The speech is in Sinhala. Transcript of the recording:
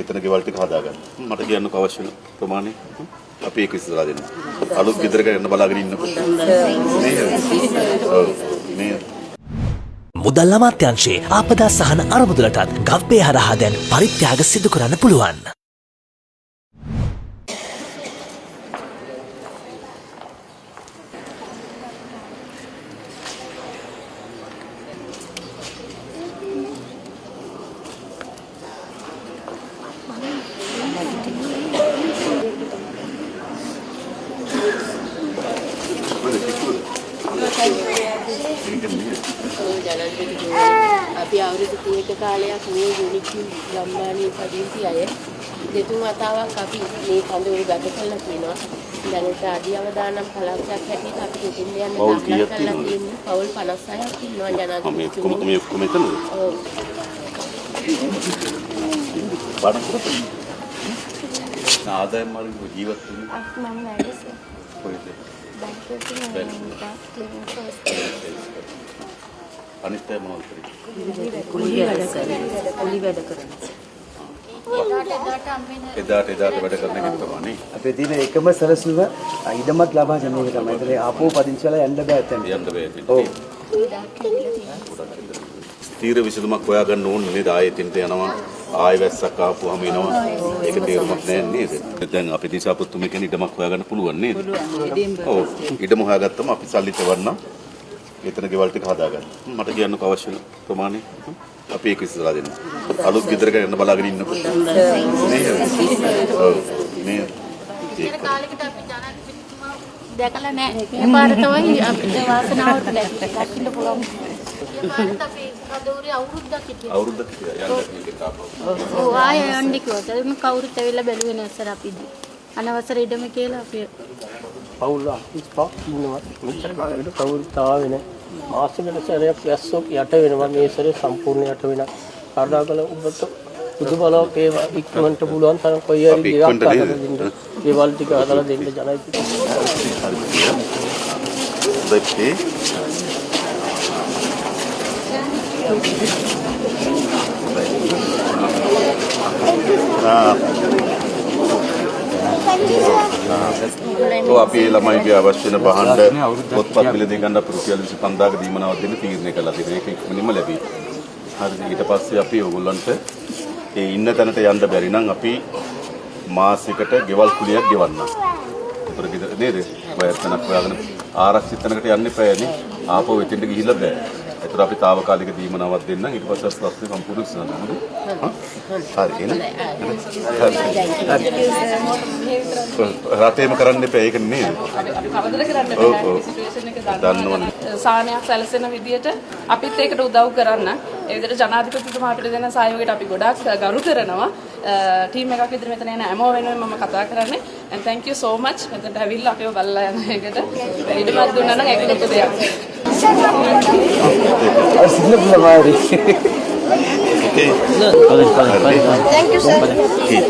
එතන ගෙවල් ටික හදාගන්න. මට කියන්නකෝ අවශ්‍ය වෙන ප්‍රමාණය. අපි ඒක විසඳලා දෙන්න. අලුත් ගෙදරක යන්න බලාගෙන ඉන්නකෝ. නේද? ඔව්. නේද? මුදල් අමාත්‍යංශයේ ආපදා සහන අරමුදලටත් ගව්පේ හරහා දැන් පරිත්‍යාග සිදු කරන්න පුළුවන්. කොහෙද කිව්වද? ඒක නෙමෙයි. ජනාධිපතිතුමනි, අපි අවුරුදු 30ක කාලයක් මේ යුනිටි ගම්මානයේ පදිංචි අය දෙතුන් වතාවක් අපි මේ කඳවුරු ගත කරලා තියෙනවා. දැනට අඩි අවදානම් කලාපයක් හැටියට අපි දෙතුන් යන්න පවුල් ගමන් කීයක් කරලා තියෙනවද? තියෙන්නේ. පවුල් 56ක් ඉන්නවා මම ඔක්කොම ජනාධිපතිතුමනි. මේ ඔක්කොම එතනද? ඔව්. පාඩම් කරපන්. ආදායම් මාර්ග ජීවත් වෙන්නේ මම වැඩ සර්. කොහෙද? බැංකුවක. බැංකුවක. Clinic first. අනිත් අය මොනවද කරන්නේ? කුලි වැඩ කරනවා. කුලි වැඩ කරනවා. එදාට එදාට වැඩ කරන එක තමයි නේ. අපේ තියෙන එකම සැලසුම ඉඩමක් ලබා ගැනීම තමයි. ඒතර ආපහු පදිංචි වෙලා යන්න බෑ එතනට. යන්න බෑ එතෙන්ට. ඔව්. ස්ථීර විසඳුමක් හොයාගන්න ඕනේ නේද? ආයෙ එතෙන්ට යනවා. ආයෙ වැස්සක් ආපුවම එනවා. ඒක තේරුමක් නෑ නේද? දැන් අපි දිසාපතිතුමා කියන්නේ ඉඩමක් හොයාගන්න පුළුවන් නේද? ඔව්. ඉඩම හොයාගත්තම අපි සල්ලි තවන්න. එතන ගෙවල් ටික හදාගන්න. මට කියන්නකෝ අවශ්‍ය වෙන ප්‍රමාණය. අපි ඒක විසඳලා දෙන්න. අලුත් ගෙදරක යන්න බලාගෙන ඉන්නකෝ. නේද? ඔව්. නේද? ඉතින් කාලෙකට අපි ජනාධිපතිතුමා දැකලා නැහැ. මේ පාර තමයි අපිට වාසනාවට දකින්න පුළුවන්. මේ පාරත් අපි කඳවුරේ අවුරුද්දක් හිටියා. අවුරුද්දක් හිටියා යන්න මේකට ආපහු. ඔව්, ආයෙ යන්න කිව්වා. එතන කවුරුත් ඇවිල්ලා බැලුවේ නෑ සර් අපි. අනවසර ඉඩම කියලා අපි පවුල් 85ක් ඉන්නවා. මෙච්චර කාලයකට කවුරුත් ආවේ නැහැ. මාසෙකට සැරයක් වැස්සොත් යට වෙනවා. මේ සැරේ සම්පූර්ණ යට වෙනවා. කරුණාකරලා ඔබට බුදු බලවක් ඒවා ඉක්මනට පුළුවන් තරම් කොයි හරි අපි ගෙයක් ඉක්මනට නේද? හදලා දෙන්න. ගෙවල් ටික හදලා දෙන්න ජනාධිපති. හොඳයි. ආ ඔව්, අපි ඒ ළමයිගේ අවශ්‍ය වෙන භාණ්ඩ පොත්පත් මිලදී ගන්න අපි රුපියල් 25,000ක දීමනාවක් දෙන්න තීරණය කළා තියෙනවා. ඒක ඉක්මනින්ම ලැබෙයි. හරිද? ඊට පස්සේ අපි ඔයගොල්ලන්ට ඒ ඉන්න තැනට යන්න බැරි නම් අපි මාසෙකට ගෙවල් කුලියක් ගෙවන්නම්. ඒතර ගෙදර නේද? ඔය තැනක් හොයාගෙන ආරක්ෂිත තැනකට යන්න එපානේ. ආපහු එතෙන්ට ගිහිල්ලා බෑ. ඒතර අපි තාවකාලික දීමනාවක් දෙන්නම්. ඊට පස්සේ අර ප්‍රශ්නේ සම්පූර්ණ විසඳන්න. හොඳයි? හරි එහෙනම්. හරි. රටේම කරන්න එපා ඒක නේද? අපි කවදද කරන්න ඔව්, බෑ. ඔව්. සිටුේෂන් එක දන්නවනේ. සාහනයක් සැලසෙන විදියට අපිත් ඒකට උදව් කරන්න. ඒ විදිහට ජනාධිපතිතුමා අපිට දෙන සහයෝගයට අපි ගොඩාක් ගරු කරනවා. ටීම් එකක් විදිහට මෙතන එන හැමෝම වෙනුවෙන් මම කතා කරන්නේ. And thank you so much මෙතනට ඇවිල්ලා අපිව බලලා යන එකට. ඉඩමක් දුන්නා නම් ඒක ලොකු දෙයක්. අර සිංහල පුළමාරි. ඕකේ. හරි. Thank you sir. Okay.